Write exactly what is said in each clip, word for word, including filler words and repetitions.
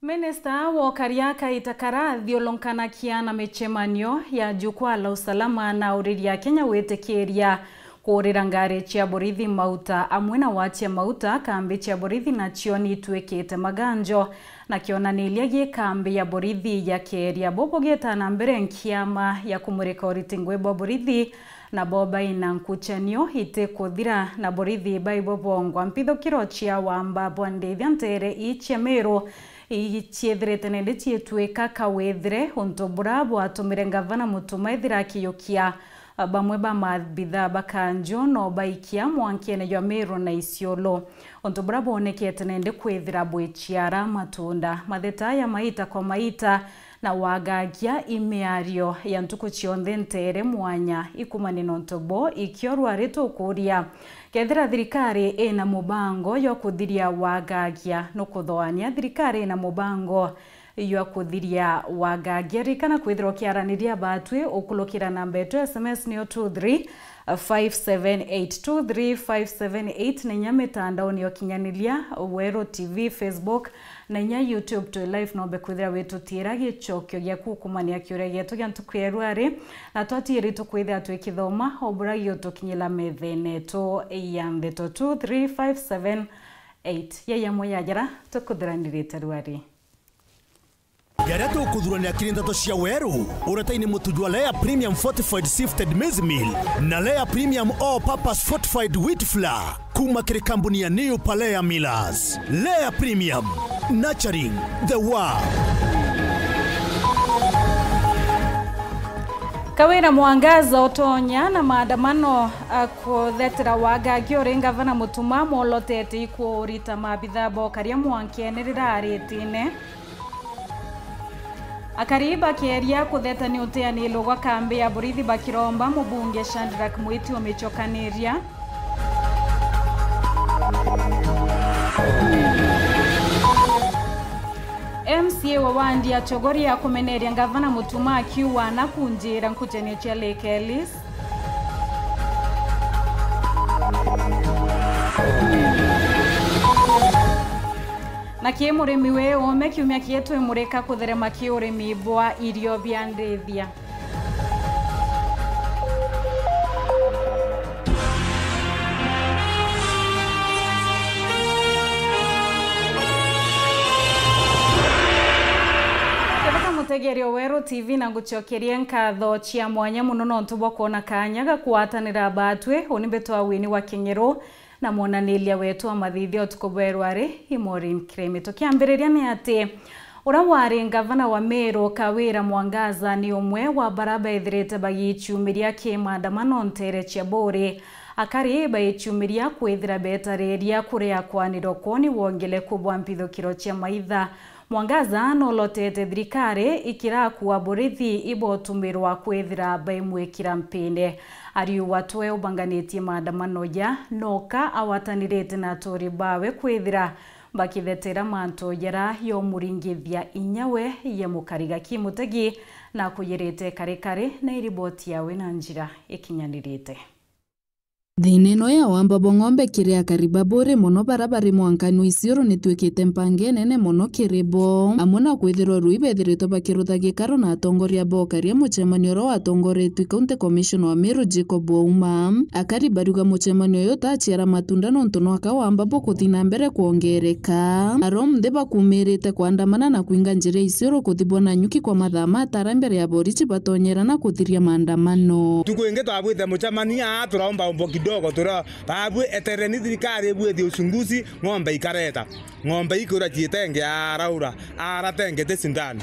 Minista wa ukaria kaita karathiurunkanagia na micemanio ya Jukwaa la Usalama na uriria Kenya gwitikiria kuurira ngari cia borithi mauta amwe na watia mauta kambi cia borithi nacio nituikite maganjo na kionaniria gi kambi ya borithi ya Keria. Bubu gita na mbere nkiama ya kumurika uriti ngui bwa borithi nabo baina nkuchanio itikuthira na borithi baibo bongwa. Mpithukiro cia wamba bwa ndithia ntere ii cia Meru ii ciithirite nende ciitwika kawithire, untu bura bwatumire ngavana Mutuma ethira akiyukia bamwe ba maabithaa ba kanjo no baikia mwankene jwa Meru na Isiolo. Untu bura bwonekete nende kwithira bwiciara matunda. Matheta ya maita kwa maita na wagagia i miario ya ntuku cionthe ntere mwanya ikumania na untu bo. Ikio rwari tukuria, kethira thirikari ina mubango jwa kuthiria wagagia, nukuthoania thirikari ina mubango jwa kuthiria wagagia? Ririkana kwithirwa ukiaraniria batwi ukulukira namba yetu ya S M S niyo two three five seven eight, two three five seven eight, na inya mitandaoni ya ukinyaniria, Weru T V, Facebook, na inya YouTube twi live. Nombe kwithira witutiira gicokio giaku kumania kiuria gietu gia ntuku ya rwari, na twatiiri tukwithira twikithoma o bura giutukinyira methene yetu ya ndeto two three five seven eight. Yai amwe ya jara tukuthuranirite rwari. Jaria tukuthurania kiri ndeto cia Weru, uretaini mutu jwa Lea Premium Fortified Sifted Maize Meal na Lea Premium All Purpose Fortified Wheat Flour. Kuma kiri kambuni ya New Palea Millers. Lea Premium, nurturing the world. Kawira Mwangaza utonya na maandamano a kuthetera wagagia uri ngavana Mutuma molotete ikurita maabithaa bokaria mwankene rira aritine. Akari bakeria kutheta ni uteaniro gwa kambi ya borithi bakiromba mubunge Shadrack Mwiti umicokaniria. M C A wa wandi ya Chogoria akumeneria ngavana Mutuma akiuga na kunjira nkuchania cia Lake Ellis. Na ki murimi wi ume kiumia kii twimurika kutherema ki urimi bwa irio bia ndithia. Ketheka mutegeri o Weru T V na ngucokerie nkatho cia mwanya muno nontu bwa kwona kanya ga kwatanira batwi. Uni mbitwa Wini wa Kingiru na mwonaniria wetu wa mathithia utuku bwa rwari i Maureen Kiremi. Tukiambiriria ni ati, uria wari ngavana wa Meru Kawira Mwangaza ni umwe wa bara bethirite bagiciumiria ki maandamano ntere cia Buri. Akari baiciumiria kwithira betariria kuria kwanirwa kwoni wongeleku bwa mpithukiro cia maitha. Mwangaza nolotete thirikari ikirakua borithi ibotumirwa kwithira baimwikira mpinde. Ariuga twe ubanganitie maandamano ja noka awatanirite na aturi bawe kwithira bakithetera mantu jara yomuringithia inya we ye mukariga kimutegi na kuyirite karikari na iriboti yawe na njira ikinyanirite. Thiina ino ya wamba bwa ng'ombe kiri akari ba Buri mono bara bari mwankani wa Isiolo nitwikite mpanga inene mono kiri bo, amwe na kwithirwa rui bethiritwe bakirutha gikaro na atongoria bokaria mucemanio uria watongoretue County Commissioner wa Meru Jacob Ouma. Akari bariuga mucemanio uyu utaciara matunda nontu nwaka wamba bukuthi na mbere kwongereka. Aria nthi bakumirite kwandamana na kwinga njira ya Isiolo kuthi bwa Nanyuki kwa mathaa matara mbere ya borichi batonyera na kuthiria maandamano. Ntuku ingi twabwite mucemanio aa, turaomba ombo kidogo, tura-, babwi etereni thirikari ibwithie uchunguzi, ng'ombe ikareta. Ng'ombe ikwira ciitenge araura, aratengete sindani.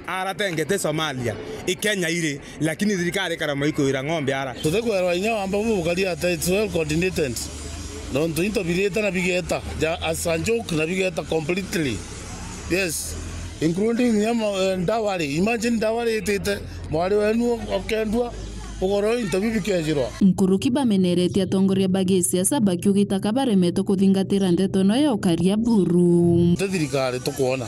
Aratengete Somalia, i Kenya iri, lakini thirikari ikaremwa ikwira ng'ombe ara. Tutikwerwa inya wamba bubu bukari ata, it's well coordinated. Nontu into birite na bigeta, ja as a joke na bigeta completely. Yes. Including inya ma-, eh, ndawari. Imagine ndawari itite, mwari wenu okendua, ugoro into biu bikejirwa. Nkuruki bameneretie atongoria ba gisiasa bakiugite ka baremetwe kuthingatira ndeto ino ya ukaria buru. Ti thirikari tukwona.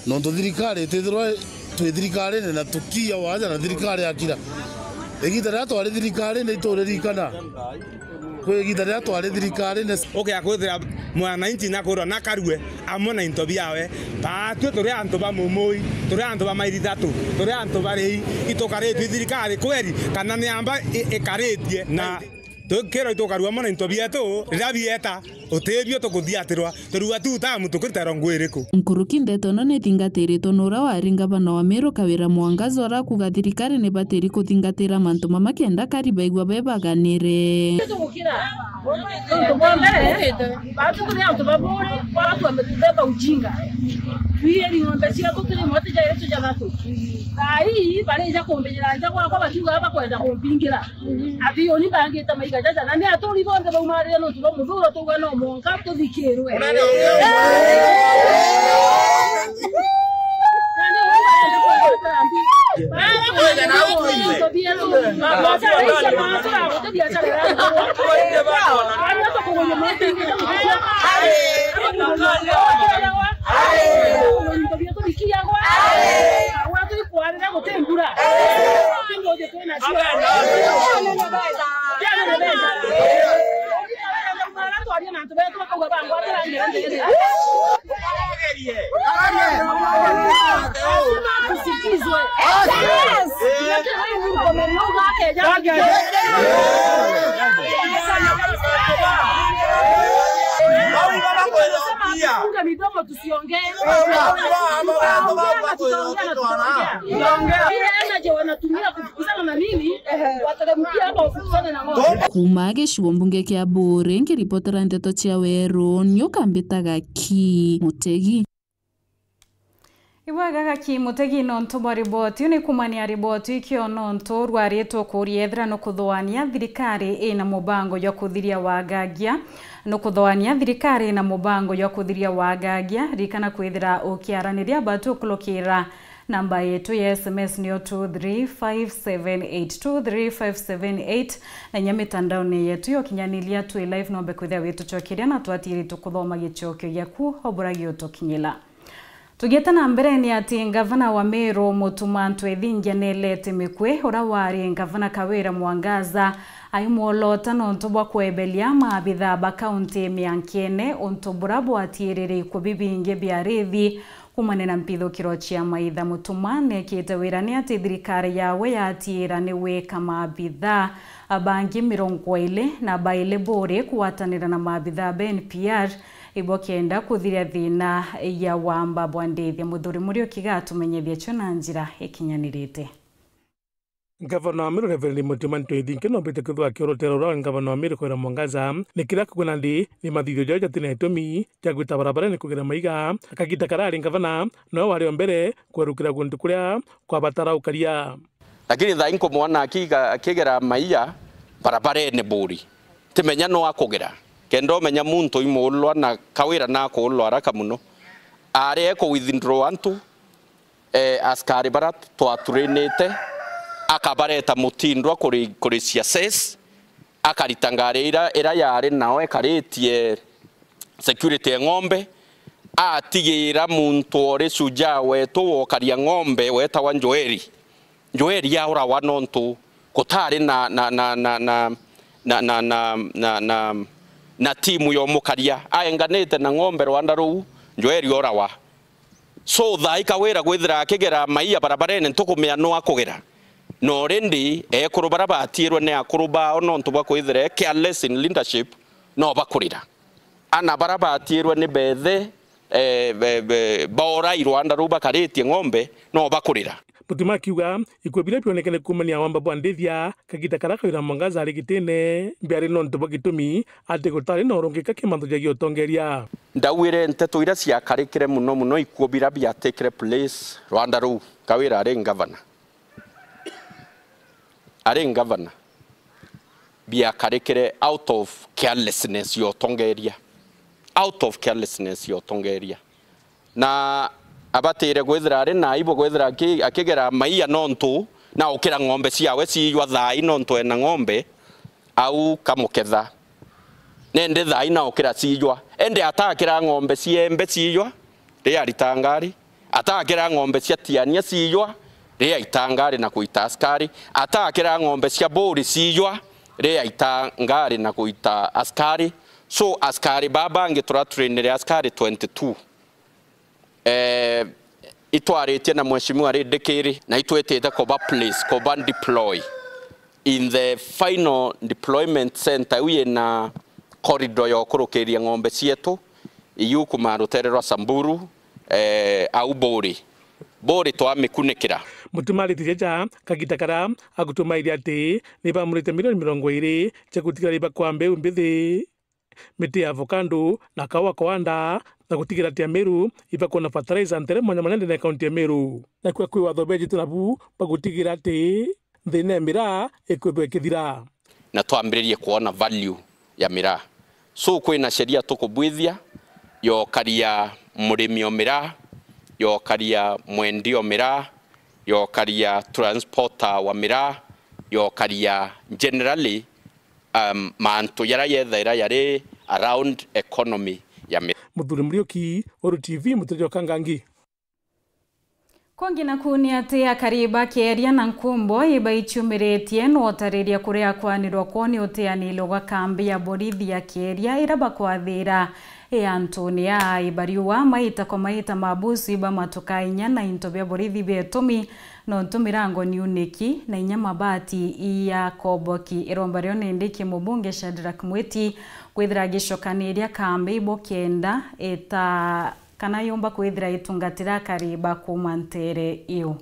Nontu thirikari itithirwa twi thirikarine na tukiya waja na thirikari yakira. Igiita riria twari thirikarine ituririkana. Kwi igiita riria twari thirikarine. Ukia kwithira mwananchi nakwirwa nakarue amwe na into biawe. Baatwi turi antu ba mumui, turi antu ba mairi thatu, turi antu bari itukaritwe i thirikari kweri, kana ni amba i-, ikaritie na tukirwa itukarua amwe na into bietu riria bieta. Utibio tukuthiatirwa, turua tu tamu tukiriterwa ngui iriku? Nkuruki ndeto ino ni ithingatiritwe ni uria wari ngavana wa Meru Kawira Mwangaza, uria akuuga thirikari ni batiri kuthingatira mantu mama kenda akari baigua be baganire. Tontu bwa mbere, baatwi turi antu ba buuri, kwaga twambe kuthemba ujinga. Twiiri ng'ombe cietu turi mwati ja yetu ja thatu. Thaa ii barija kumbijira nja gwakwa bakiuga bakwenda kumpingira. Ati uni bangite maiga jaja, na ni aturi bonthe baumarire nontu bwa muthuro, twauga no mwanka tuthikirwe. Twaria na antu betu bakauga bangwatira njira njega. Tusikizwe. Yes. Funga midomo, tusiongee. Ile energy wanatumia kufukuzana na mimi, wateremkia hapa wafukuzane na ng'ombe. Kuuma gicigo mbunge kia Buuri, nkiripotera ndeto cia Weru, ni ukambitaga ki Mutegi. Ibwega gaki Mutegi nontu bwa riboti, ni kumania riboti ikio nontu rwari tukuria ethira nukuthuania thirikari ina mubango jwa kuthiria wagagia. Nukuthuania thirikari ina mubango jwa kuthiria wagagia, ririkana kwithira ukiaraniria batu ukulukira namba yetu ya S M S niyo two three five seven eight, two three five seven eight, na inya mitandaoni yetu ya ukinyaniria twi live, nombe kwithira witucokeria na twatiri tukuthoma gicokio giaku o bura giutukinyila. Tugiete na mbere ni ati ngavana wa Meru Mutuma Ntwethingia nelete mikwi uria wari ngavana Kawira Mwangaza aimwolota nontu bwa kwebelia maabitha ba kaunti miankene untu bura bwatiirire ikwo bibingi bia arithi kumania na mpithukiro cia maitha. Mutuma nekite wira ni ati thirikari yawe yatiira ni wika maabitha bangi mirongo iiri na bairi Buuri kugwatanira na maabitha ba N P R ibo kenda kuthiria thina ya wamba bwa ndithia. Muthuri Muriuki gatumenyethia cio na njira ikinyanirite. Ngavana wa Meru Reverend Mutuma Ntwethingia nombite kwithirwa akiorotera uria wa ngavana wa Meru Kawira Mwangaza ni kiria akugua nandi ni mathithio jaria jati na itumi ja gwita barabarene kugera maiga. Akagita karia ari ngavana, nowe wari o mbere kwerukira guntu kuria kwabatara ukaria. Lakini thaa ii nkumwona akiga-, akigera maiya barabarene Buuri. Timenya no akugera. Kenda umenya muntu imuulwa na Kawira na akuulwa araka muno. Ari eku withdraw antu, eh, askari bara twaturainite, akabareta mutindwa kuri, kuri C S S, akarita ngari ira, ira yari nao ekaritie security ya ng'ombe, atigira muntu ori shujaa wetu wokaria ng'ombe wetawa Njoeri. Njoeri aurawa nontu gutari na, na, na timu ya umukaria. Aenganite na ng'ombe rwanda ruu, Njoeri aurawa. So, thaa ii Kawira kwithira akigera maiya barabarene, ntukumenya no akugera. Na already, ekuru bara batiirwe ni akuru bao nontu bwa kwithira e careless in leadership, no bakurira. Ana bara batiirwe ni bethe, eh, be, be, baorai rwanda ruu bakaritie ng'ombe, no bakurira. Mutuma akiuga ikua biria bionekene kuumania wamba bwa ndithia, kagita karia Kawira Mwangaza ari gitine, biari nontu bwa gitumi ati gutari na urungika ki mantu jagia utongeria. Ndauire nteto iria ciakarikire muno muno ikua biria biatikire place rwanda ruu Kawira ari ngavana. Ari ngavana, biakarikire out of carelessness ya utongeria. Out of carelessness ya utongeria. Na abatire kwithira ari na aibu kwithira aki-, akigera maiya nontu na ukira ng'ombe ciawe ciijwa thaa ii nontu ena ng'ombe au kamuketha. Nende thaa ii na ukira ciijwa. Ende atakira ng'ombe ciembe ciijwa, riria arita ngari. Atakira ng'ombe cia tiania ciijwa, riria aita ngari na kuita askari. Atakira ng'ombe cia Buuri ciijwa, Riaita ngari na guita askari. So, askari baba bangi turatrainire askari twenty-two. Eh, itwaritie na Mheshimiwa Rindikiri, na itwitite kuba place, kuba deploy in the final deployment center, iu yina corridor ya ukurukiria ng'ombe cietu, iu kuma rutere rwa Samburu, eh, au Buri. Buri twamikunikira. Mutumari Tijeja, kagita kara agutumairie ati ni bamurite milioni mirongo iri cia gutigara iba kwa mbeu mbithi, miti ya avocado na kaua kwanda, na gutigira ati Ameru ibakwona fertilizer ntere mwanya mwanya ndene ya kaunti ya Meru. Nakua kwi watho bejite nabu bagutigira ati nthina ya miraa ikwithwa ikithira. Na twambiririe kwona value ya miraa. So, kwina sheria tukubwithia yokaria murimi o miraa, yokaria mwendi o miraa, yokaria transporter wa miraa, yokaria generally, um, mantu jaria yethaira jari around economy ya miraa. Muthuri Muriuki, Uru T V, Muturia Kangangi. Kungi naku ni ati akari ba Kieria na Nkumbo ibaiciumiritie notariria kuria kwanirwa kwoo ni uteaniro gwa kambi ya borithi ya Kieria ira bakwathira i antuni aa ibariua maita kwa maita mabusu iba matuka inya na into bia borithi bia itumi, nontu mirango niuniki na inya mabati iya koboki. Iromba rio nindi ki mubunge Shadrack Mwiti kwithira agicokaniria kambi ibo kenda ita kana yumba kwithira itungatira akari ba kuuma nteere iu.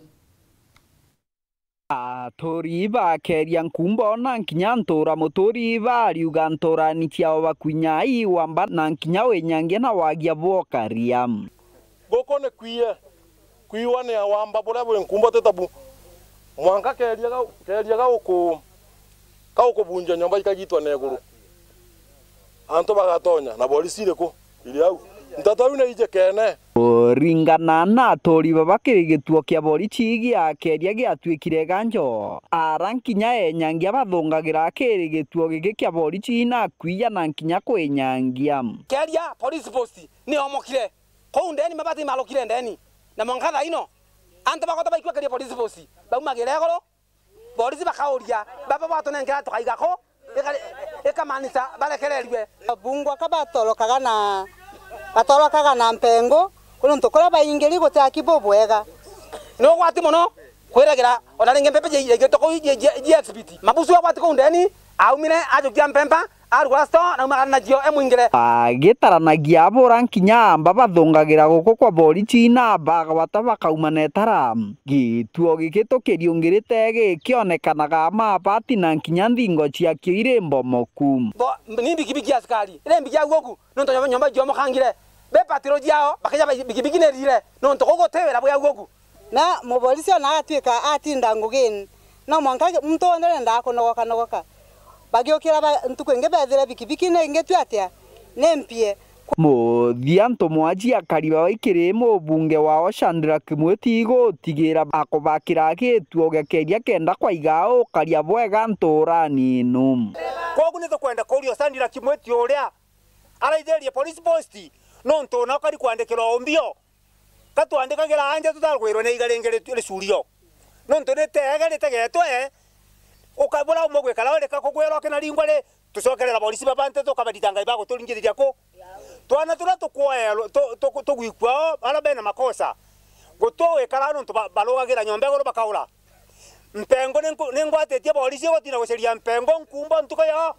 Aturi bakeria Nkumbo na nkinya ntura muturi bariuga nturani ciao bakwinya i wamba na nkinya winyangia na wagia bwokaria. Guku ni kwie, kwiwa ni awamba buria bwi Nkumbo ti tabu. Mwanka keria ga, keria ga uku, ga ukubunja nyomba ikagitwa na iguru. Antu bagatonya, na borisi iriku iri au? Nteto iu ni ijikene. Kuringana na aturi baba kiri gituo kia borisi gia Keria giatwikire ganjo, ara nkinya enyangia bathungagira kiri gituo giki kia borisi na kwiya na nkinya kwinyangia. Keria police post ni omokire. Kuu ndeni mabati malukire ndeni. Na mwanka thaa ino, antu bagwata baikua Keria police post, baumagire iguru, borisi bakauria, baba bwatunenkera tukaiga ku? Ika-, ikamaanisha barekererue. Bungwa ka batorokaga na, batorokaga na mpengo, kuri ntu kuria baingiri guti aki bubwega. Ni ugwati mono kwiragira ona ringi mpempe ji-, ji-, ji-, ji-, ji-, ji-, exhibit. Mabusu agwati kuu ndeni, aumire ajukia mpempa, arugura store, na aumagara nacio emwingire. Agitaranagia abura nkinya amba bathungagira guku kwa borisi na bagwata bakauma netara. Gituo giki tukiriungirite gikionekanaga mabati na nkinya nthingo ciakio iri mbomoku. Bo-, ni mbikibiki ya askari, iri mbiki ya guku, nontu nyomba, nyomba jiomokangire. Be patiro jiao, bakija ba-, bikibiki ni rire, nontu guku guti wira bwa guku. Na muborisi ona agatwika atinda ngugini, no mwanka muntu wonthe wendaa kunogoka nogoka. Bagiukira ba-, ntuku ingi bethire bikibiki ni ingi tu atia? Ni mpie. Muthia ntumwa cia akari babaikiri mubunge wao Shadrack Mwiti igutigira akubakira gituo gia Keria kenda kwaiga ukaria bwega nturani ino. Kwogu ni tukwenda kuuria Shadrack Mwiti uria araithirie police post, nontu ona ukari kwandikirwa umbio. Ka twandikagira anja tutarugwirwe ni iga ringi ri-, ricurio. Nontu ni teege ritegetwe, ukabura umwe gwikara uri ka kugwirwa kina ringwa ri, tucokerera borisi baba nte tukabathitanga ibaguturingithiria ku? Twana turia tukwoerwa, tu-, tu-, tugwikua o, aria bena makosa. Guti wikara nontu ba-, barugagira nyomba iguru bakaura. Mpengo ni nku-, ni ngwatitie borisi gutina guceria mpengo Nkumbo ntuku yo.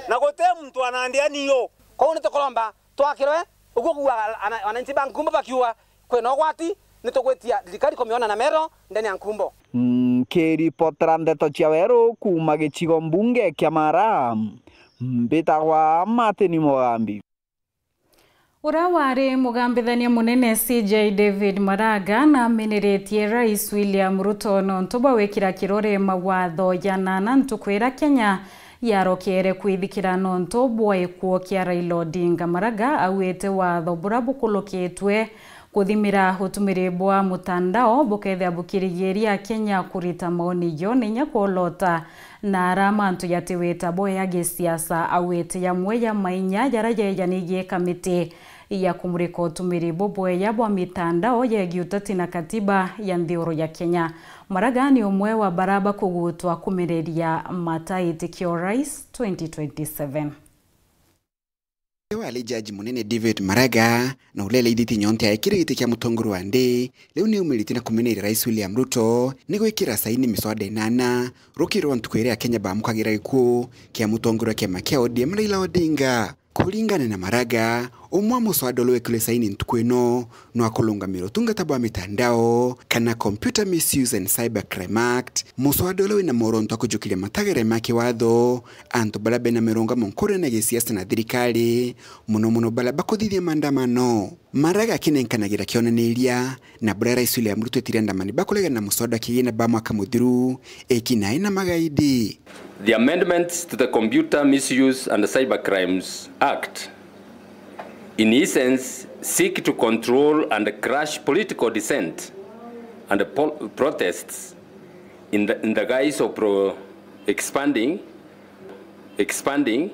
Na guti muntu anandia niu. Kou ni tukuromba twakirwe, uguo kuuga ana-, wananchi ba Nkumbo bakiuga kwina ugwati, ni tugwitia thirikari kumiona na mero ndene ya Nkumbo. Nkiripotera ndeto cia weru kuuma gicigo mbunge kia Mara, mbitagwa Martin Mugambi. Uria wari mugambithania munene C J David Maraga nameneretie Rais William Ruto nontu bwa gwikira kirore mawatho janana ntuku iria Kenya yarokere kwithikira nontu bwa gikuo kia Raila Odinga. Maraga augite watho buria bukulukitwe kuthimira utumiri bwa mutandao bukethia bukirigiria Akenya kurita maoni jo na inya kwolota na ara mantu jatiwita boya gisiasa. Augite jamwe ja mainya jaria jejanigie kamiti ya kumurika utumiri bubweya bwa mitandao yegii uteti na katiba ya nthiguru ya Kenya. Maraga ni umwe wa bara bakugutwa kumereria mataitikio Rais twenty twenty-seven. Wari jaji munene David Maraga, na uria eleithitie nyonthe yae kiri giti kia mutongoria wa nthi, riu ni aumirite na kumeneria Rais William Ruto ni gwikira saini miswada inana rukiri rwa ntuku iria Akenya baamukagira gikuu kia mutongoria wa kiama kia O D M Raila Odinga. Kuringana na Maraga, umwe wa muswada uria wikirwe saini ntuku ino nwa kurungamira utungata bwa mitandao, kana Computer Misuse and Cybercrime Act, muswada uria wina moronto a kujukiria matagere ma kiwatho antu baria bena mirungamo nkurune na gisiasa na thirikari, muno muno baria bakuthithia maandamano. Maraga akinenkanagira kionaniria na buria Rais William Ruto etire andamani bakuregana na muswada wa kigina ba mwaka muthiru, eki nae na magaidi. The amendments to the Computer Misuse and Cybercrimes Act, in essence, seek to control and crush political dissent and pol-, protests in the, in the guise of pro-, expanding, expanding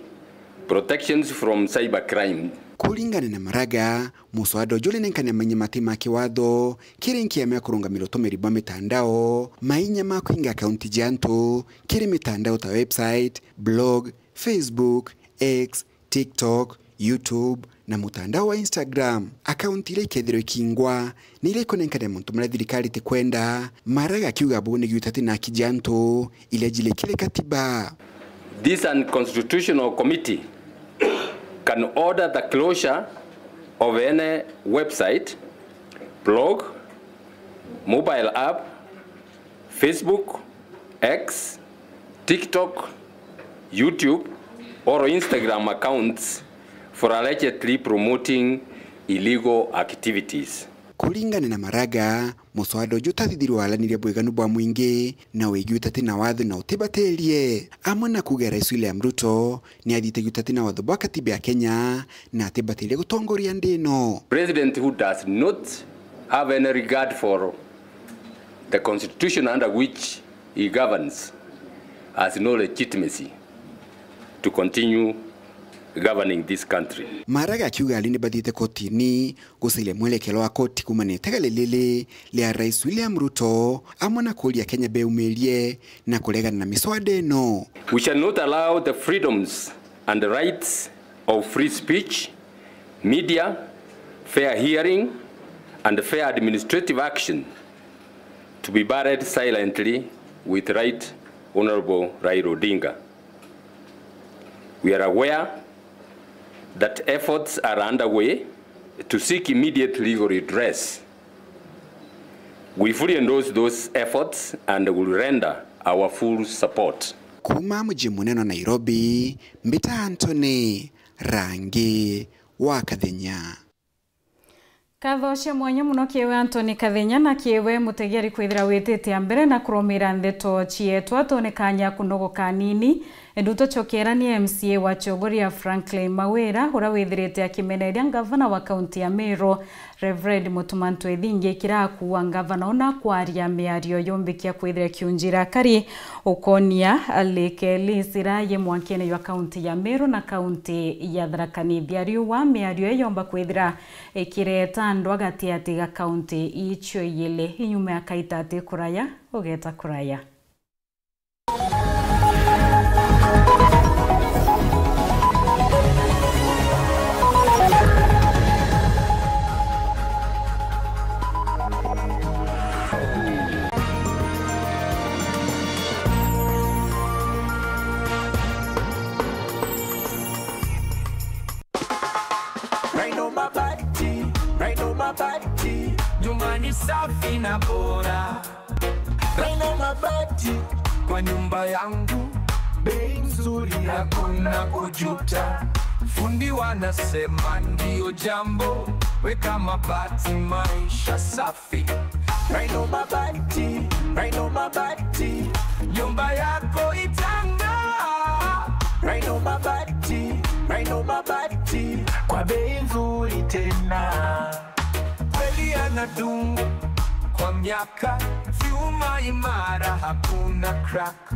protections from cybercrime. Kuringana na Maraga, muswada uju urinenkania mainya mati ma kiwatho kiri nkiama ya kurungamira utumiri bwa mitandao, mainya ma kuinga akaunti ja antu kiri mitandao ta website, blog, Facebook, X, TikTok, YouTube, na mutandao wa Instagram. Akaunti iria ikethirwa ikingwa ni iria ikunenkania muntu maria thirikari itikwenda, Maraga akiuga buu ni giutati na aki ja antu iria jiri kiri katiba. This unconstitutional committee can order the closure of any website, blog, mobile app, Facebook, X, TikTok, YouTube, or Instagram accounts for allegedly promoting illegal activities. Kuringana na Maraga, muswada uju utathithirwe waraniria bwiganu bwa mwingi na wigi utati na watho na utibatirie, amwe na kuuga Rais William Ruto ni athiite giutati na watho bwa katiba ya Kenya na atibatirie gutongoria nthi ino. President who does not have any regard for the constitution under which he governs has no legitimacy to continue governing this country. Maraga akiuga ari ni bathiite kotini gucaria mwerekero wa koti kuuma na itegere riri ria Rais William Ruto, amwe na kuuria Kenya beumirie na kuregana na miswada ino. We shall not allow the freedoms and the rights of free speech, media, fair hearing, and fair administrative action to be buried silently with Right Honourable Raila Odinga. We are aware that efforts are underway to seek immediate legal redress. We fully endorse those efforts and will render our full support. Kuuma muji munene wa Nairobi, mbita Anthony Rangi wa Kathenya. Nkatho cia mwanya mono kiri we Anthony Kathenya na kiri we mutegeri kwithira witite a mbere na kuromira ndeto cietu. Atone kanya kunogoka kanini, indi tucokeranie M C A wa Chogoria Franklin Mawira, uria withirite akimeneria ngavana wa kaunti ya Meru, Reverend Mutuma M'Ethingia, ikira akuua ngavana una kwaria miario yumbikia kwithira ikiunjira kari ukonia Lake Elisi iria yi mwankene jwa kaunti ya Meru na kaunti ya Tharaka Nithi. Ariuga miario iyo yomba kwithira ikireta ndwaa gatiati ga kaunti icio ijiri. Inyuma ya kaita ati kuraya, ugeta kuraya. Rhino Mabati, Rhino Mabati, nyumba ni safi na bora. Rhino Mabati, kwa nyumba yangu, bei nzuri, hakuna kujuta. Fundi wanasema ndio jambo, weka mabati, maisha safi. Rhino Mabati, Rhino Mabati, nyumba yako itang'aa. Rhino Mabati, Rhino Mabati, kwa bei nzuri tena. Kweli yanadumu kwa miaka, vyuma imara, hakuna crack.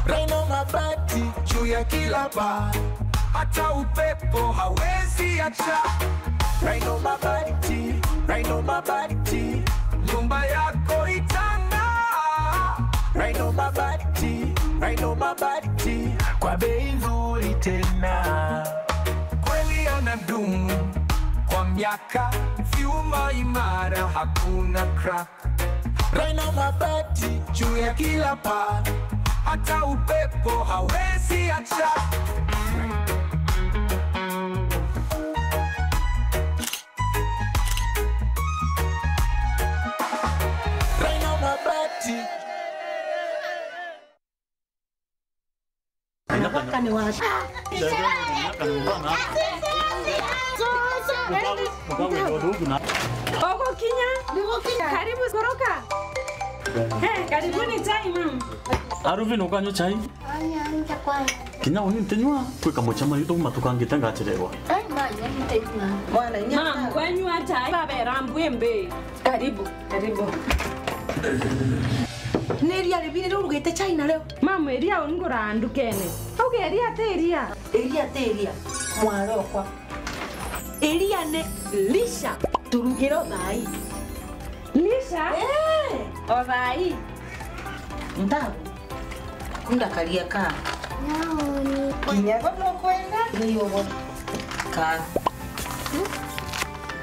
Rhino Mabati juu ya kila paa, hata upepo hawezi acha. Rhino Mabati, Rhino Mabati. Nyumba yako itang'aa. Rhino Mabati, Rhino Mabati. Kwa bei nzuri tena. Kweli yanadumu kwa miaka, vyuma imara, hakuna crack. Rhino Mabati juu ya kila paa, hata upepo hawezi acha. Rhino Mabati. Nataka niwache. Ugokinya. Karibu, koroka. Eh, karibuni chai, mam. Aruvin, ukanywa chai? Kinya uni ntinywa, kwi kamucemanio tuuma tukangite ngachererwa. Mam, kwanywa chai, babera mbuimbi. Karibu, karibu. Ni iria ribiri riu rugite China riu? Mam, iria ungura ndukene. Auge iria ti iria. Iria ti iria, mwarokwa. Iria ni lisha, turugire o thaai. Lisha? Eh. O thaai. Ntabu. Kunda karia ka. Naoni. Kinya go nukwenda? Ni ugo. Ka.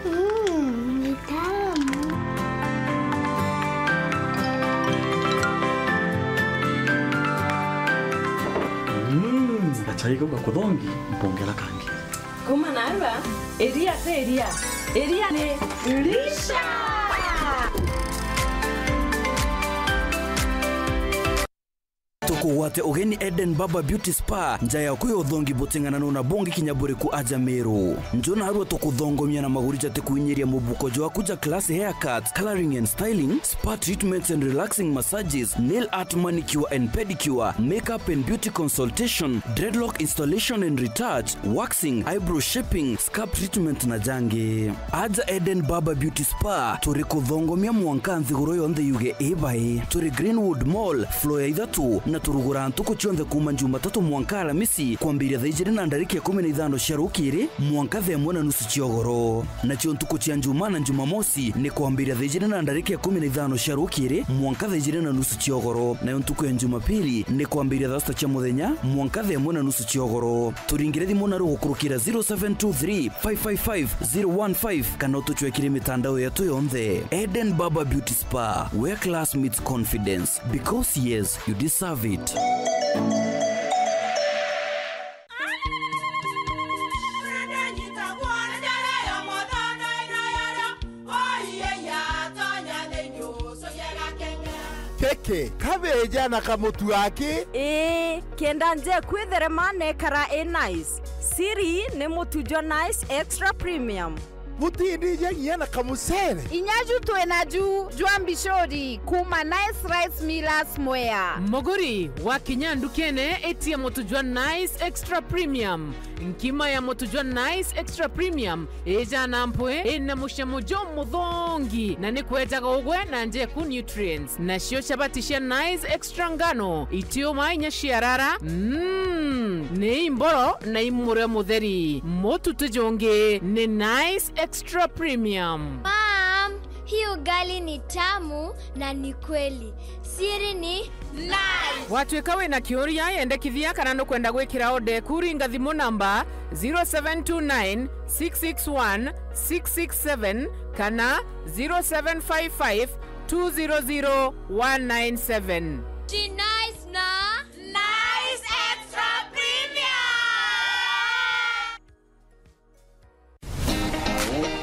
Mm, ni tamu. Mm, gachai kau gakuthongi, mpongera kangi. Kuma narua, iria ti iria. Iria ni lisha. Tukugwate ugeni Eden Barber Beauty Spa, nja yaku ya uthongi buting'ananu na bungi kinya buriku aja Meru. Nju narua tukuthongomia na maguri jatikuinyiria mubuko jwaku ja class haircut, coloring and styling, spa treatments and relaxing massages, nail art, manicure and pedicure, makeup and beauty consultation, dreadlock installation and retouch, waxing, eyebrow shaping, scalp treatment na jangi. Aja Eden Barber Beauty Spa, turi kuthongomia mwanka nthiguru yonthe yuge i bai. Turi Greenwood Mall, floor ya ithatu, na turuguraa ntuku cionthe kuuma Jumatatu mwanka Aramisi, kwambiria thaa ijiri na ndarika ikumi na ithano cia rukiri mwanka thaa imwe na nusu cia ugoro. Nacio ntuku cia Njumaa na Jumamosi ni kwambiria thaa ijiri na ndarika ikumi na ithano cia rukiri mwanka thaa ijiri na nusu cia ugoro, nayo ntuku ya Jumapili ni kwambiria thaa sita cia muthenya mwanka thaa imwe na nusu cia ugoro. Turingire thimu na rugukurukira zero seven two three, five five five, zero one five, kana utucwekire mitandao yetu yonthe. Eden Barber Beauty Spa, where class meets confidence. Because yes, you deserve it. Kiki, kabeja na kamutu aki? Ii, kenda nje kwitherema nekara i nice. Siri ni mutu jwa Nice Extra Premium. Butindija nginya na kamucere? Inya ju twina ju jwa mbicuri kuuma Nice Rice Millers Mwea. Muguri, wakinya ndukene, itia mutu jwa Nice Extra Premium. Nkima ya mutu jwa Nice Extra Premium ijana mpwi, ina mucamo jumuthongi, na ni kwejaga ugwe na njeku nutrients. Nacio chabati cia Nice Extra ngano, itiuma inya ciarara, mm, ni imboro na imurio mutheri. Mutu ti jungi, ni Nice Extra Premium. Mom, hii ugali ni tamu na ni kweli. Siri ni Nice. Watuika wina kiuria, yendekithia kana nukwenda gwikira order eku, ringa thimu namba zero seven two nine, six six one, six six seven kana zero seven five five, two zero zero, one nine seven. Ji Nice na Nice Extra Premium.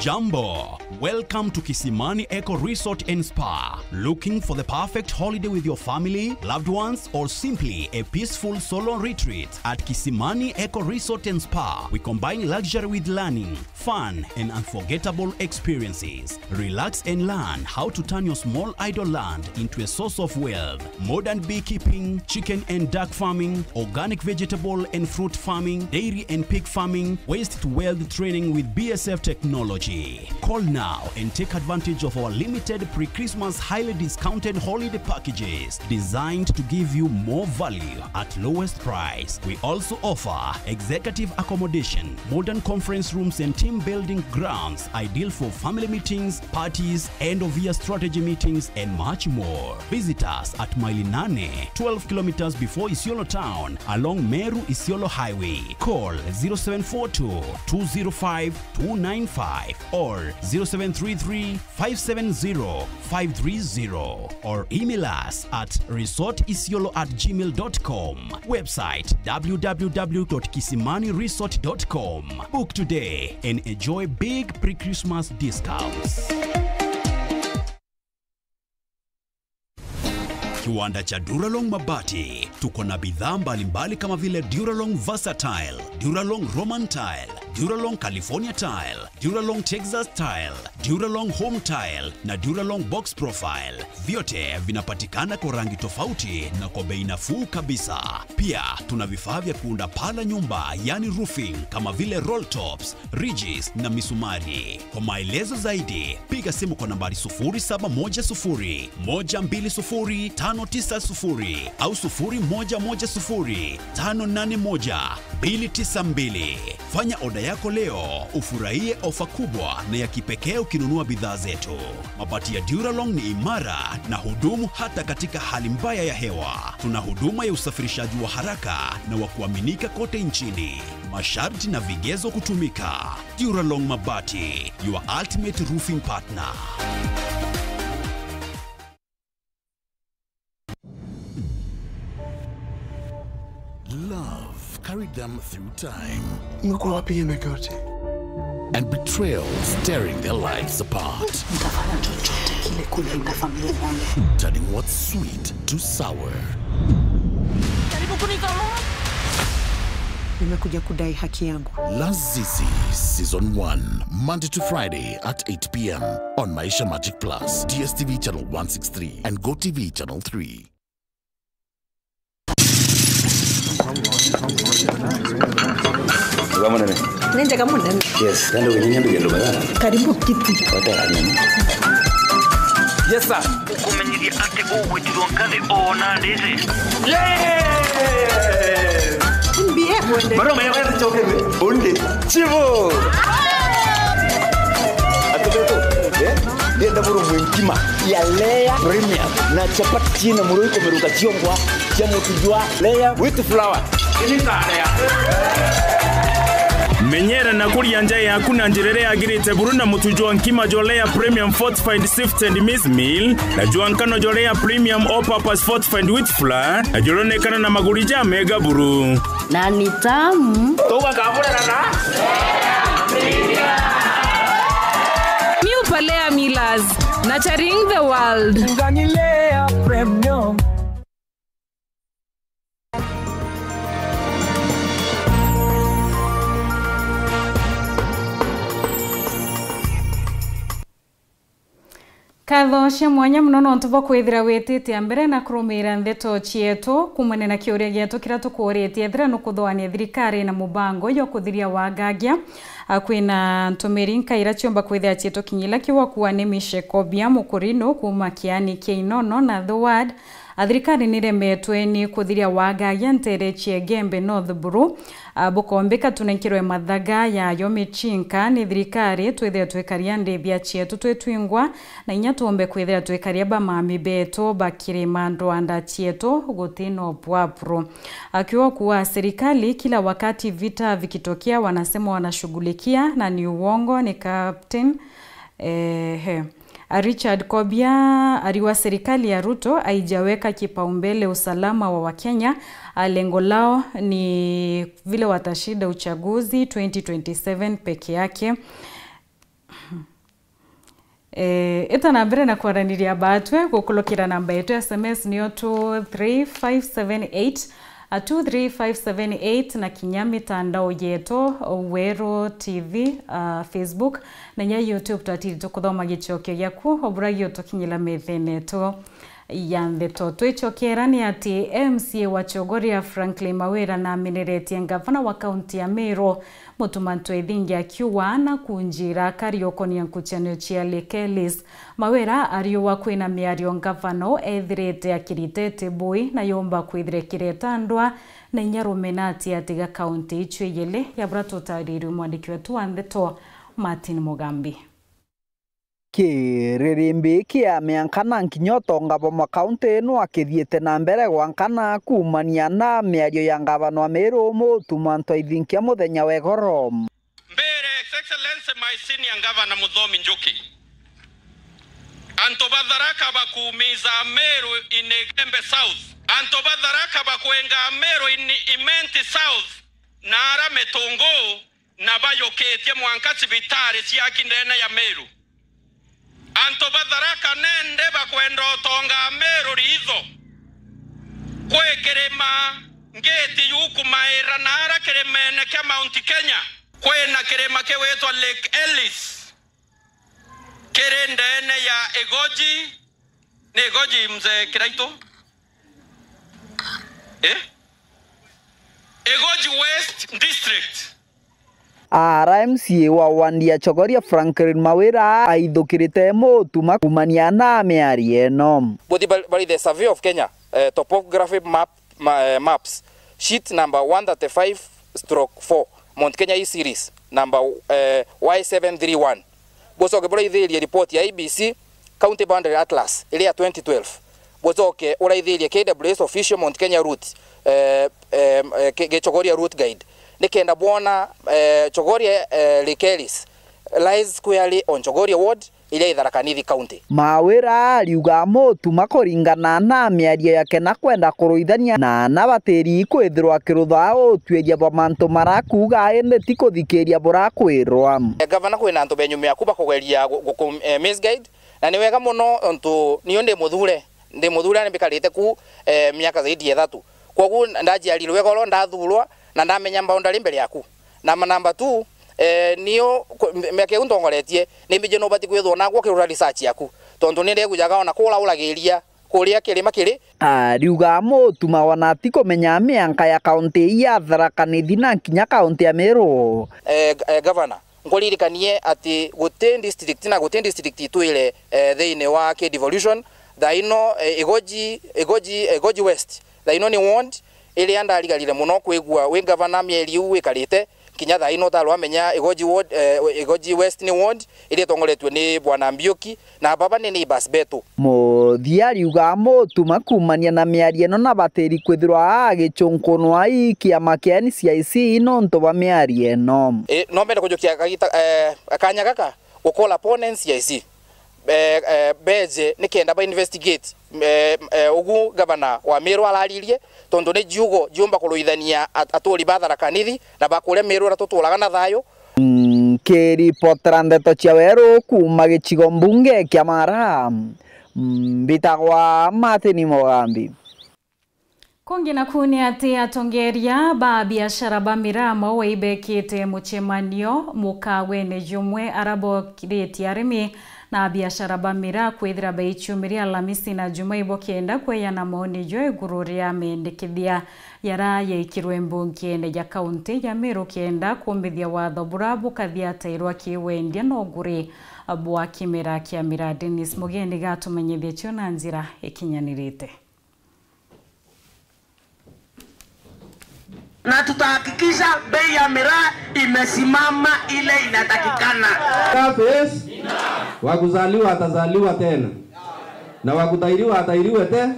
Jambo. Welcome to Kisimani Eco Resort and Spa. Looking for the perfect holiday with your family, loved ones, or simply a peaceful solo retreat? At Kisimani Eco Resort and Spa, we combine luxury with learning, fun, and unforgettable experiences. Relax and learn how to turn your small idle land into a source of wealth. Modern beekeeping, chicken and duck farming, organic vegetable and fruit farming, dairy and pig farming, waste to wealth training with B S F technology. Call now and take advantage of our limited pre-Christmas highly discounted holiday packages designed to give you more value at lowest price. We also offer executive accommodation, modern conference rooms and team building grounds ideal for family meetings, parties, end of year strategy meetings, and much more. Visit us at Maili Nane, twelve kilometers before Isiolo town, along Meru Isiolo Highway. Call zero seven four two, two zero five, two nine five or zero seven three three, five seven zero, five three zero, or email us at resort isiolo at gmail dot com. Website w w w dot kisimani resort dot com. Book today and enjoy big pre-Christmas discounts. Kiwanda cha Duralong Mabati. Tuko na bidhaa mbalimbali kama vile Duralong Versatile, Duralong Roman Tile, Duralong California Tile, Duralong Texas Tile, Duralong Home Tile na Duralong Box Profile. Vyote vinapatikana kwa rangi tofauti na kwa bei nafuu kabisa. Pia tuna vifaa vya kuunda paa la nyumba, yani roofing, kama vile roll tops, ridges na misumari. Kwa maelezo zaidi, piga simu kwa nambari sufuri saba moja sufuri, moja mbili sufuri, tano tisa sufuri au sufuri moja moja sufuri, tano nane moja, mbili tisa mbili. Fanya oda yako leo, ufurahie ofa kubwa na ya kipekee ukinunua bidhaa zetu. Mabati ya Duralong ni imara na hudumu hata katika hali mbaya ya hewa. Tuna huduma ya usafirishaji wa haraka na wa kuaminika kote nchini. Masharti na vigezo kutumika. Duralong Mabati, your ultimate roofing partner. Love carried them through time. Umekuwa wapi hii miaka yote? And betrayal tearing their lives apart. Nitafanya chochote kile kulinda familia yangu. Turning what's sweet to sour. Karibu kunitoroka. Nimekuja kudai haki yangu. Lazizi Season one, Monday to Friday at eight p m on Maisha Magic Plus, D S T V channel one six three and Go T V channel three. Uga munene. Ni njega munene. Yes, nende winyanya ndugendo baya. Karibu kiti. Wata nini? Yes, sir. Ukumenyithia ati ugwitirwo nkathi ona ndiri. Yes! N B A mwende. Barua maya wezi choke undi. Chivo. Atubeto. Eh? Ndienda buru mwenkima ya Lea Premium na chapati china muro ikomeruka chiongwa chia mutu jwa Lea with flour. Menyera na kuria nja yaku na njira iria yagirite buru na mutu jwa nkima jwa Lea Premium Fortified Sifted Maize Meal na jwa nkano jwa Lea Premium All Purpose Fortified Wheat Flour na juronekana na maguri ja mega buru. Na ni tamu. Tugakamurana na New Palea Millers, nurturing the world. Ngani Lea Premium. Nkatho cia mwanya mono nontu bwa kwithira witite mbere na kurumiira ndeto cietu. Kuumania na kiuria gietu kiria tukuuritie, ethira nukuthugaania thirikari na mubango jwa kuthiria wagagia, a, kwina ntumiri nkaira ciumba kwithira ciitukinyila kiu akuwa ni Mishe Kobia Mukurino kuuma Kiani kia Inono na The Word. A, thirikari niremetwe ni kuthiria wagagia ntere cia Igembe North buru, a, bukombika tunenkirwe mathaga yayo micinka ni thirikari, twithire twikaria ndithia cietu twi twingwa, na inya tuumbe kwithira twikaria bamami betu bakirima ndwanda cietu guti na upwapuru. Akiwa kuwa serikali kila wakati vita vikitokea wanasema wanashughulikia na ni uongo, ni Captain, ehe. A, Richard Kobia ariwa serikali ya Ruto haijaweka kipaumbele usalama wa Wakenya. A, lengo lao ni vile watashinda uchaguzi twenty twenty-seven peke yake. E, ita na mbere na kwaraniria batwe gukulukira namba yetu ya S M S niyo two three five seven eight, a, two three five seven eight, na kinya mitandao yetu, Weru T V, a, Facebook, na inya YouTube, twatiri tukuthoma gicokio giaku, o bura giotukinyira methene yetu. ya ndeto. Twicokera ni ati M C A wa Chogoria Franklin Mawira nameneretie ngavana wa kaunti ya Meru Mutuma Ntwethingi akiuga na kunjira akari ukonia nkucanio cia Lake Ellis. Mawira ariuga kwina miario ngavana ethirite akiritete bui na yomba kwithira ikireta ndwa na inya rumenati atiga kaunti icio ijili ya bura tutarirwe mwandiki wetu wa ndeto Martin Mugambi. Kiririmbi kia mianka na nkinya utonga bwa makaunti ino akithiite na mbere gwankana kuumania na miario ya ngavana wa Meru Mutuma Ntwethingi muthenya wa igoro. Mbere, His Excellency, my senior governor Muthomi Njuki, antu ba Tharaka bakuumiza Meru in Igembe South, antu ba Tharaka bakwenga Meru in Imenti South, na ara Mitungu na bayukitie mwanka cibitari ciaki ndene ya Meru. Antu ba Tharaka nende bakwenda utonga Meru riitho. Kwi kirima ngiti yukumaira na ara kirimene kia Mount Kenya, kwina kirima kiwitwa Lake Ellis, kiri ndene ya Igoji. Ni Igoji, Mzee Kiraitu? Eh? Igoji West District. Ara M C A wa wandi ya Chogoria Franklin Mawira aithukirite Mutuma kuumania na miario ino. Buthi bari, bari the Survey of Kenya, eh, topography map, ma, eh, maps, sheet number one thirty-five stroke four, Mount Kenya E series, number, eh, Y seven three one. Bucoke buraithirie report ya I B C, County Boundary Atlas, iria ya twenty twelve. Bucoke uraithirie K W S official Mount Kenya route, eh, eh, eh, Ki-, Gichogoria route guide. Nikenda bwona, eh, Chogoria, eh, Lake Ellis lies squarely on Chogoria ward, iria i Tharaka Nithi County. Mawira ariuga Mutuma kuringana na miario yake na kwenda kuruithania na, na batiri kwithirwa akirutha utuiria bwa mantu marakuuga indi ti kuthikiria burakwirwa. Eh, gavana, kwina antu be nyuma yaku bakugeria gu-, guku, eh, misguide, na ni wega mono ontu nio ndi muthure, ndi muthure na mbikarite ku, eh, miaka zaidi ya ithatu. Kwogu ndajiarirwe igoro, ndathurwa, na ndamenya boundary mbere yaku. Na number two, eh, nio ku-, m-, miaka iu ntongoretie, ni mbiji nubati kwithwa nagwo ukirora research yaku. Tontu ni ndigujaga ona kura uragiria kuria kirima kiri. Ariuga Mutuma ona atikumenya mianka ya kaunti ii ya Tharaka Nithi na nkinya kaunti ya Meru. Eh, g-, eh, Governor, nkuririkanie ati guti district na guti district itwire, eh, thiini wa ki devolution. Thaa ino, eh, Igoji, Igoji, Igoji West, thaa ino ni ward iria ndarigarire mono kwigua wi gavana mieri iu ikarite, kinya thaa ino utarwa amenya Igoji ward, eh, Igoji West ni ward iria itongoretue ni Bwana Mbiuki, na baba ni neighbors betu. Muthia ariuga Mutuma kuumania na miario ino na batiri kwithirwa agicunkunwa ii kiama kia N C I C nontu bwa miario ino. I, no mbende kujukia kagita, eh, kanya gaka gukola pone N C I C, eh, eh, beje nikenda ba investigate, eh, eh, ugu gavana wa Meru araririe, tontu ni jiugo jiumba kuruithania at-, aturi ba Tharaka Nithi na ba kuria Meru uria tuturaga na thayu. Nkiripotera ndeto cia weru kuuma gicigo mbunge kia Mara, mbitagwa Martin Mugambi. Kungi naku ni ati atongeria ba biashara ba miraa amwe ibekite mucemanio mukawene jumwe ara bokiritie arimi na biashara ba miraa kwithira baichumiria Alamisi na Juma ibokenda kweyana maoni jo iguru ria mendekithia yara yaikirwe mbungene ja kaunti ya Meru kenda kumbithia watho bura bukathiatairwa ki wendia na uguri bwa kimera kia miraa. Dennis Mugeni gatumenyithia cio na njira ikinyanirite. Na tutahakikisha bei ya miraa imesimama ile inatakikana. Enough is, wa kuzaliwa atazaliwa tena, na wa kutairiwa atairiwe te.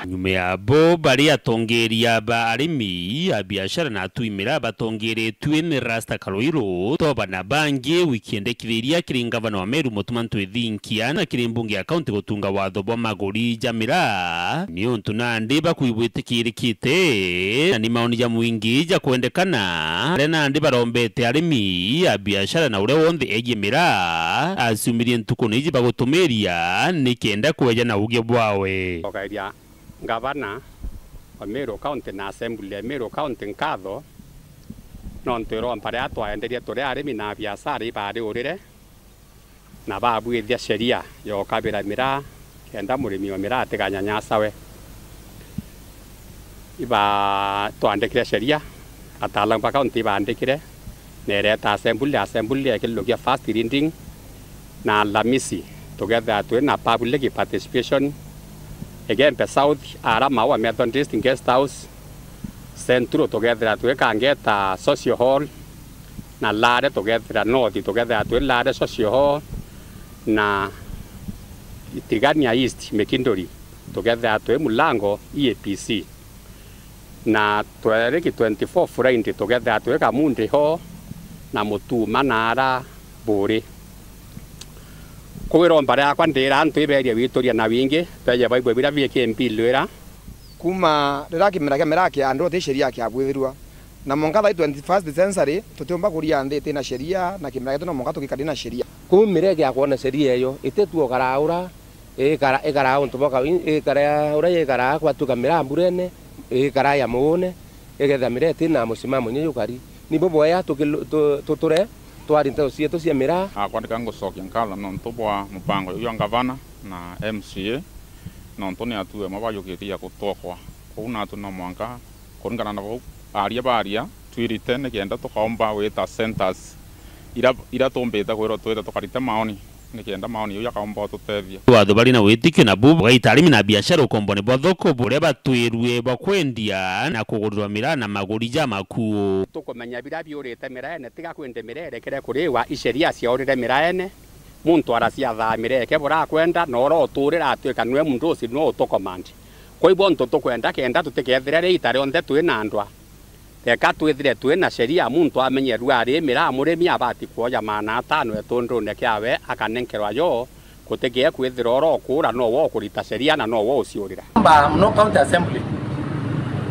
Nyuma ya bo bari atongeria ba arimi, a biashara na atui miraa batongeretue ni Rasta Karuiru, Toba na bangi, wiki endekithiria kiri ngavana wa Meru Mutuma Ntwethinkia na kiri mbunge ya kaunti gutunga watho bwa maguri ja miraa, niuntu nandi bakwibwitikirikite na ni maoni ja mwingi ja kwendekana, aria nandi barombete arimi, a biashara na uria wonthe egie miraa aciumirie ntukuni iji bagutumiria nikenda kweja na uge bwawe. Ngavana wa Meru County na Assembly ya Meru County nkatho, nontu iromba riria twaenderie turi arimi na biashara ibariurire na babwithia sheria ya ukabira miraa Kenda murimi wa miraa atikanyanyasawe. Iba-, twandikire sheria, ataalamu ba kaunti ibaandikire, na ireeta assembly, assembly yeekirwe kia first reading, na Alamisi tukethira twi na public participation. Igembe South, ara Maua Methodist Guest House, Central tukethira twi Kangeta Social Hall, na Lare tukethira North tukethira twi Lare Social Hall, na Tigania East Mikinduri tukethira twi Mulango E A P C. Na tweriki twenty-four Friday tukethira twi Kamundi ho na Mutuma na ara Buri. Kwou iromba riakwa ndira antu iberie gwituria na wingi, beje baigua biria biki mbilu ira. Kuuma riria kimera kia miraa kiandwa ti sheria kiabwithirua, na mwanka thaa ii twenty-first century tutiumba kuria nthi iti na sheria, na kimera gietu no mwanka tugikari na sheria. Kwou miraa igiakorwa na sheria iyo, iti tu ukaraura, ikara, ikara untu bwa kawi-, ikara uria ikara gwatuika miraa mburene, ikara ya muune, ikethira miraa iti na musimamo inya jukari. Nibo bwea tukilu-, tu-, tuture twari nteto cietu cia miraa. Akwa ndika ngucokia nkatho nontu bwa mupango juu jwa ngavana na M C A, nontu ni atu emwe bajukitie ya gutwokwa. Kwou natu no mwanka kuringana na bau aria baria, twirite nikenda tukaumba gwita centers ira, ira tumbite kwirwa twite tukarite maoni, nikenda maoni jau jakaumba gututethia. Watho bari na witikio nabu bugaita arimi na biashara ukombone bwa thoko buria batwirue bwa kwendia na kugurirwa miraa na maguri ja makuu. Tukumenya biria biurite miraene, tiga kwende miraa irekere kuriwa, i sheria ciaurire miraene, muntu araciathaa miraa eke burakwenda, na uria uturira atwika niwe mdosi, niwe utukomandi. Kwa hivyo, ntu tukwenda kenda tutikethire riita rionthe twi na ndwa. Teka twithire twi na sheria, muntu amenyerua ari miraa, murimi abati kwoja maana atano etundune kiawe akanenkerwa yo, gutikie kwithira uria ukuura nowe ukurita sheria na nowe uciurira. Mba muno County Assembly.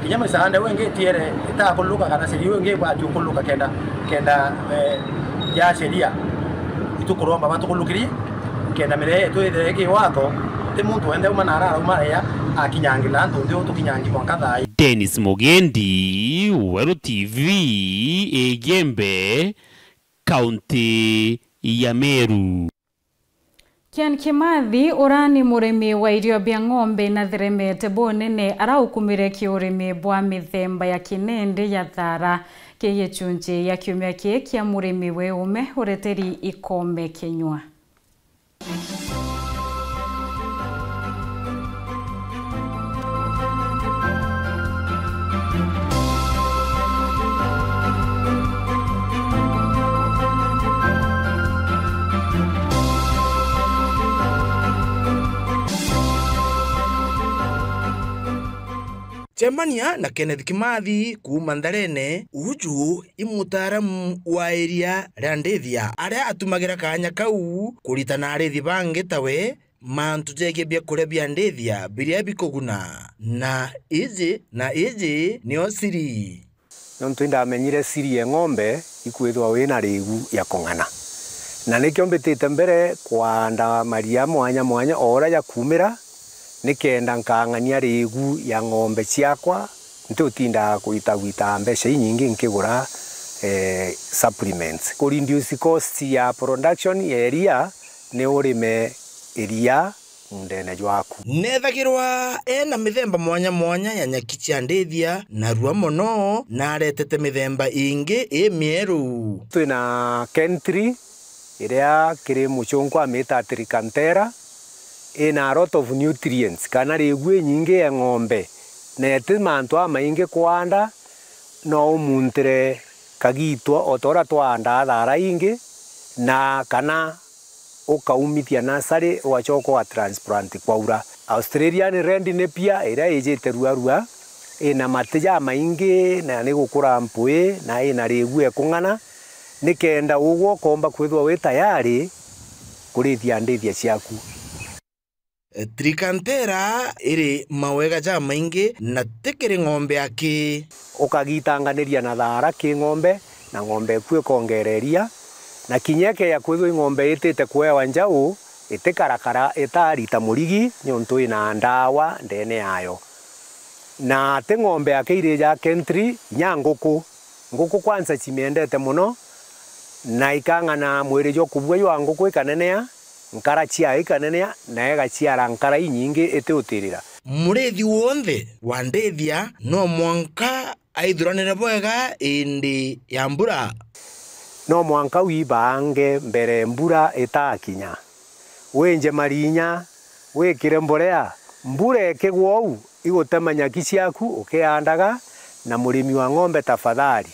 Kinya misaanda wingi itiere itakuluka kana sheria wingi ibati ukuluka kenda, kenda, eh, ya sheria itukuromba batukulukirie, kenda miraa yetu ithire iki watho, ti muntu wenthe uma na ararauma ria akinyangirira antu nthi utukinyangi mwanka thaa ii. Dennis Mugendi, Weru T V, Igembe, kaunti ya Meru. Ken Kimathi, ura ni murimi wa irio bia ng'ombe na theremete bunene, araukumire kiurimi bwa mithemba ya kinende ya thara. Ki gicunji ya kiumia kii kia murimi wi ume ureteri ikome kinyua. Cemania na Kenneth Kimathi kuuma Ntharene. Uju i mutaaramu wa iria ria ndithia, aria atumagira kaanya kau kuritana arithi bangi tawe mantu jegie biakuria bia ndithia biria bikuguna. Na iji, na iji nio siri. Nontu indamenyire siri ya ng'ombe ikwithwa wina rigu ya kung'ana. Na nikio mbitite mbere kwanda maria mwanya mwanya o uria jakumira, nikenda nkang'ania rigu ya ng'ombe ciakwa, ntiutinda gwita gwita mbeca inyingi nkigura, eh, supplements. Ku reduce cost ya production ya iria, ni urime iria muundene jwaku. Nethagirwa ena mithemba mwanya mwanya ya nyaki cia ndithia, narua mono naretete mithemba ingi i mieru. Twina Kentri, iria kiri mucunku amita Trichantera, ina a lot of nutrients, kana rigu inyingi ya ng'ombe, na iti mantu amaingi kwanda, no umuntire kagitwa o ta uria twaandaa thara ingi, na kana ukaumithia nasari, ugacoka uga transplant kwaura. Australian Red Napier, iria ijite ruarua, ina mati jamaingi, na ni gukura mpui, na ina rigu ekung'ana, nikenda ugwe ukomba kwithwa wi tayari kurithia ndithia ciaku. Trichantera iri mawega jamaingi na ti kiri ng'ombe aki. Ukagitanganiria na thara ki ng'ombe, na ng'ombe eku ikongera iria, na kinya ikeeja kwithwa i ng'ombe itite kwewa njau, itikarakara itarita murigi, niuntu ina ndawa ndene yayo. Na ti ng'ombe aki irija Kentri, inya nguku. Nguku kwanza cimiendete mono, na ikang'ana mwiri jwa kubua jwa nguku ikanenea, Nkara ciae ikanenea, na igaciara nkara inyingi itiutirira. Muriithi wonthe wa ndithia no mwanka aithuranire bwega indi ya mbura. No mwanka wibange mbere mbura itakinya. Winje marinya, wikire mborea. Mbura ikigwa uu, igutema nyaki ciaku ukiandaga, na murimi wa ng'ombe, tafadhali,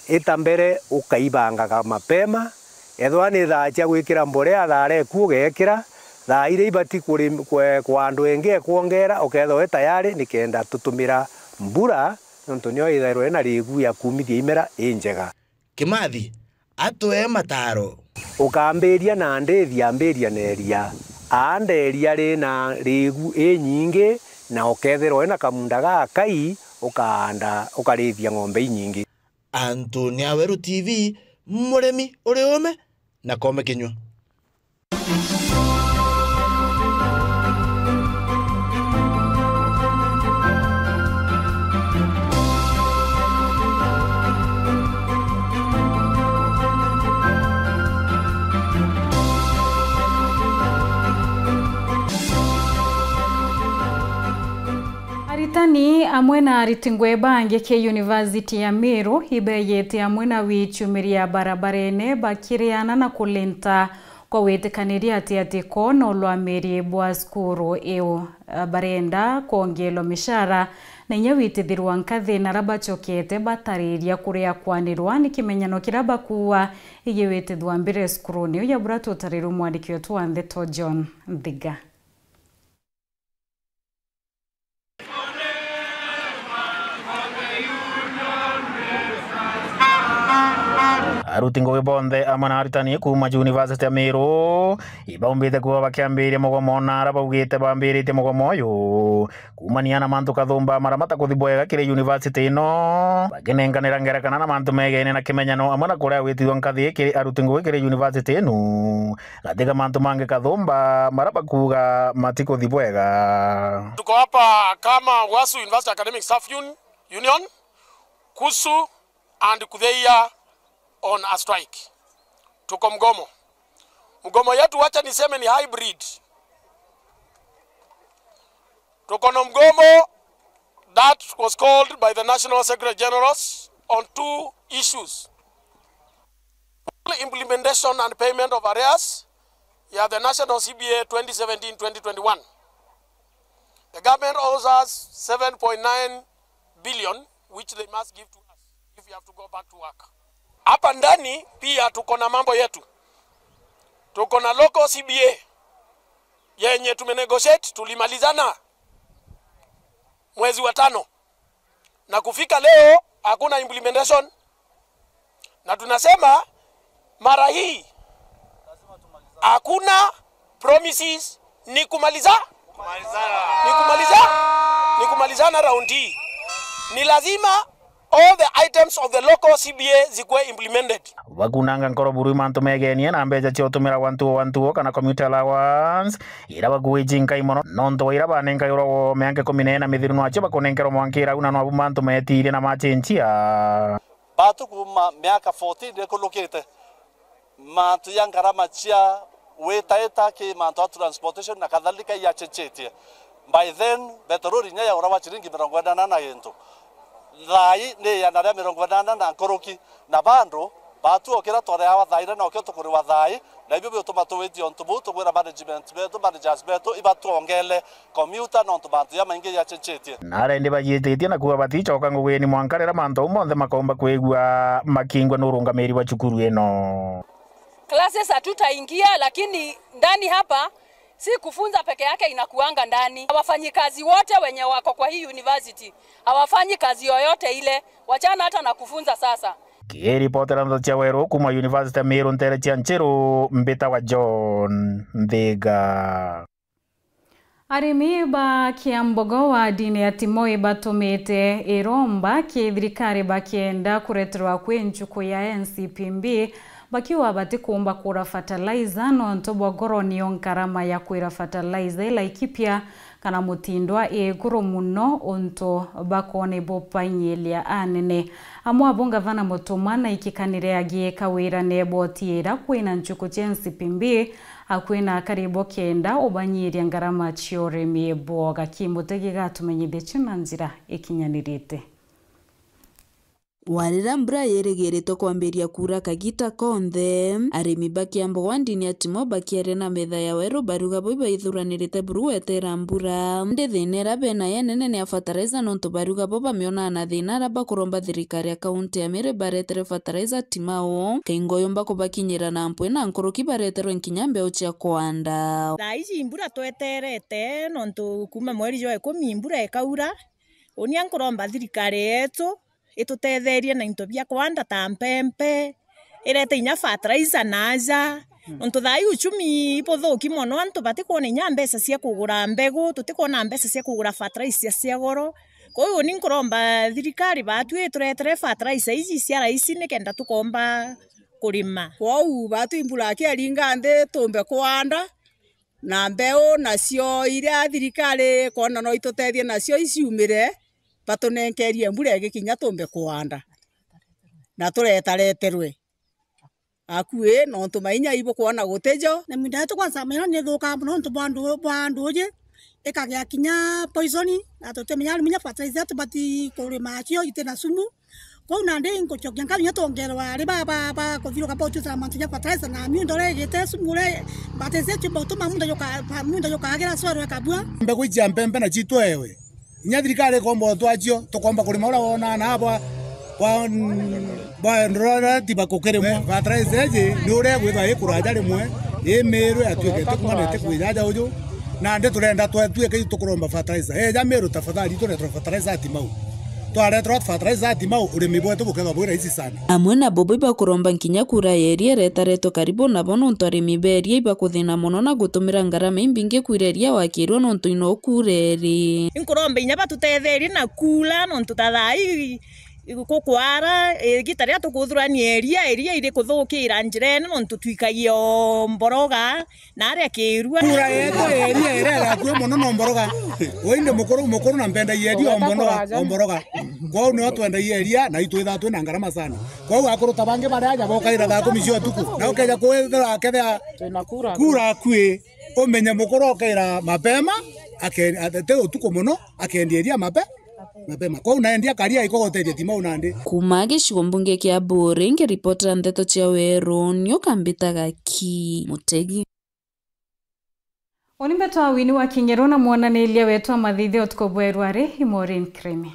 ita mbere ukaibangaga mapema. Ethwa ni thaa cia gwikira mborea, thaa reku ugekira, thaa iria ibati kurim-, kwe-, kwa andu engi ekwongera, ukethirwa wi tayari, nikenda tutumira mbura, nontu nio ithairwa ina rigu ya kumithia imera injega. Kimathi, atwee mataaro. Ukambiria na ndithi, ambiria na iria. Aanda iria rina rigu inyingi, na ukethirwa wina kamunda gakai, ukaanda, ukarithia ng'ombe inyingi. Antu ni Aweru T V, murimi uri ume na koome kinyua. Aritani amwe na ariti ngui bangi ki University ya Meru ibeyete amwe na wichumiria barabarene bakiriana na kulinta kwa witikaniria ati ati koona ulwamiri bwa cukuru iu. Barenda kwongeelwa mishara na inya witithirwa nkathi na ara bacokete batariria kuria kwanirwa ni kimenyano kiria bakuua igiwitithwa mbere cukuruni iu ya bura tutarirwe mwandiki wetu wa ndeto John Nthiga. Aruti ngugi bonthe amwe na aritani kuuma University ya Meru ibaumbite kuuga bakiambiria mugomo na ara baugite bambiritie mugomo uyu kuumania na mantu kathumba maria matakuthi bwega kiri university ino, bakinenkanira ngerekano na mantu megene na kimenyano amwe na kuria gwitithua nkathi kiri aruti ngugi kiri university ino. Katika mantu mangi kathumba maria bakuuga matikuthi bwega. Tuko hapa kama Wasu University Academic Staff Un-, Union, KUSU and KUTHEIA on a strike. Tuko mgomo. Mgomo yetu, wacha niseme, ni hybrid. Tuko na mgomo that was called by the National Secretary Generals on two issues. Implementation and payment of arrears ya the National C B A twenty seventeen twenty twenty-one. The government owes us seven point nine billion, which they must give to us if we have to go back to work. Hapa ndani pia tuko na mambo yetu. Tuko na local C B A yenye tumenegotiate, tulimalizana mwezi wa tano. Na kufika leo, hakuna implementation. Na tunasema mara hii, hakuna promises, ni kumaliza, ni kumaliza, ni kumalizana round hii. Ni lazima all the items of the local C B A zikuwe implemented. Bakunanga nkoro buru mantu megenie na mbeca cia utumira gwa ntuo gwa ntuo kana commuter allowance, ira bakuiji nkai mono, nontu wa ira banenkairwa meanke kumi na ina mithiru nwacio bakunenkerwa mwanka irau, na nwabu mantu metirie na machenjia. Batu kuuma miaka fourteen ikulukite, mantu ya ngarama cia witaita ki mantu a transportation na kadhalika iachenjetie. By then, petroli inya yauragwa chiringi mirongo inana na gintu. Thaai ni iana ria mirongo inana na nkuruki, na bandu batu okira twareawa thaai na nokio tukuriwa thaai, na ibio biutuma tuwitie untu buu, tugwira management betu, managers betu ibatwongele commuter nontu mantu jamaingi jacenjetie. Na aria indi bajiititie na kuuga baticoka ngugini mwanka riria mantu au monthe makoomba kwigua makingwa ni urungamiri bwa cukuru ino. Classes hatutaingia, lakini ndani hapa si kufunza peke yake inakuanga ndani. Wafanyikazi wote wenye wako kwa hii university hawafanyi kazi yoyote ile, wachana hata na kufunza sasa. Kiripotera ndeto cia Weru kuuma University ya Meru nteere cia Nchiru, mbitagwa John Nthiga. Arimi ba Kiambogo wa dini ya Timoi batumite iromba ki thirikari bakienda kureterwa kwi nchuku ya N C P B Bakiuga batikuumba kura fertilizer nontu bwa goro niyo ngarama ya kwira fertilizer i Laikipia kana mutindwa i iguru muno untu bakoona ibo bainyiria anene. Amwe abo ngavana Mutuma naikikanire agiika wira neboti ira kwina nchuku cia N C P B akui na akari bo kenda ubanyiria ngarama cia urimi bwoga. Kimutegi gatumenyithie cio na njira ikinyanirite. Warira mbura yirigiritwe kwambiria kuura kagita konthe, arimi ba Kiambogo ndini ya Timo bakiaria na metha ya weru baruga bo ibaithuranirite buru wetera mbura. Ndi thina ira bena yenene ni ya fertilizer nontu baruga bo bamionaa na thina ara bakuromba thirikari ya kaunti ya Meru ibaretere fertilizer Timau, kaingo yumba kubakinyira na mpwi na nkuruki bareterwe nkinya mbeu cia kuanda. Thaa iji mbura tweterete nontu kuuma mweri jwa ikumi mbura ikaura. Uuni nkuromba thirikari yetu itutetherie na into bia kwanda ta mpempe, irete inya fertilizer naaja. Nontu thaa ii uchumi ibuthuki mono, antu batikwona inya mbeca cia kugura mbegu, tutikwona mbeca cia kugura fertilizer cia goro. Kwou uuni nkuromba thirikari baatwi ituretere fertilizer iji cia raisi nikenda tukomba kurima. Kwou baatwi mbura akiaringa nthi tumbe kwanda, na mbeu nacio iria thirikari ikwona no itutethie nacio iciumire, batunenkerie mbura igikinya tumbe kuanda, na turetareterwe akui, nontu mainya ibukwona gutijo. Na miunda yetu kwanza miona ni ithukaa mono nontu bwa ndu-, bwa nduuji, ikagia kinya poison, na tutimenya arimi inya fertilizer tubati kurima cio itina sumu. Kwou nandi nkucokia nkathia twongerwa ari ba, ba, ba kuthiuruka ba uchuthira mantu ja fertilizer na miunda uria igite sumu uria, mbatete ciumba utuma miunda juka-, miunda jukagira soil ikabua. Mbegu ici cia mpempe na citwewe. Inya thirikari ikomba utwacio, tukomba kurima uria wonaa na bwa, bwa, bwa ndorora tiba kukirimwa. Fertilizer iji ni uria igwithwa ikuraja rimwe, i Meru yatuikete kuma na itikwija aja uju. Nandi turenda twatuike itu tukuromba fertilizer. Eja Meru tafadhali, tureterwe fertilizer ya Timau. Twareterwa fertilizer ya Timau, urimi bwetu bukethwa bwi rahisi sana. Amwe na bobo ibakuromba nkinya kura ya iria iretaretwe karibu nabo, nontu arimi ba iria ibakuthina mono na gutumira ngarama imbingi kwira iria wakirwe nontu ino kura iri. Nkuromba inya batutetherie na kura, nontu ta thaa ii gukwara, igita riria tukuthurania iria, iria iri kuthukira njirene, nontu twikagia o mboroga, na aria kirua. Kura yetu ya iria irera akui mono no mboroga. Uyu ndi mukuru, mukuru na mpendagia iria o mbono-, o mboroga. Kwou nio twendagia iria na itwithaa twina ngarama sana. Kwou akuru ta bangi baria aja bokaira thaa kumi cia utuku. Na ukeja kwithira akethia kura akui, umenye mukuru okaira mapema, ake-, ate utuku mono, akendia iria mape-, mapema. Kwou naendia karia ikogoteria Timau nandi. Kuma gicigo mbunge kia Buuri, ngiripotera ndeto cia Weru, nio kambitaga ki Mutegi. Uni mbeto wa wini wa Kingeru na mwonaniria wetu wa mathithio utuku bweru ari i Maureen Kirimi.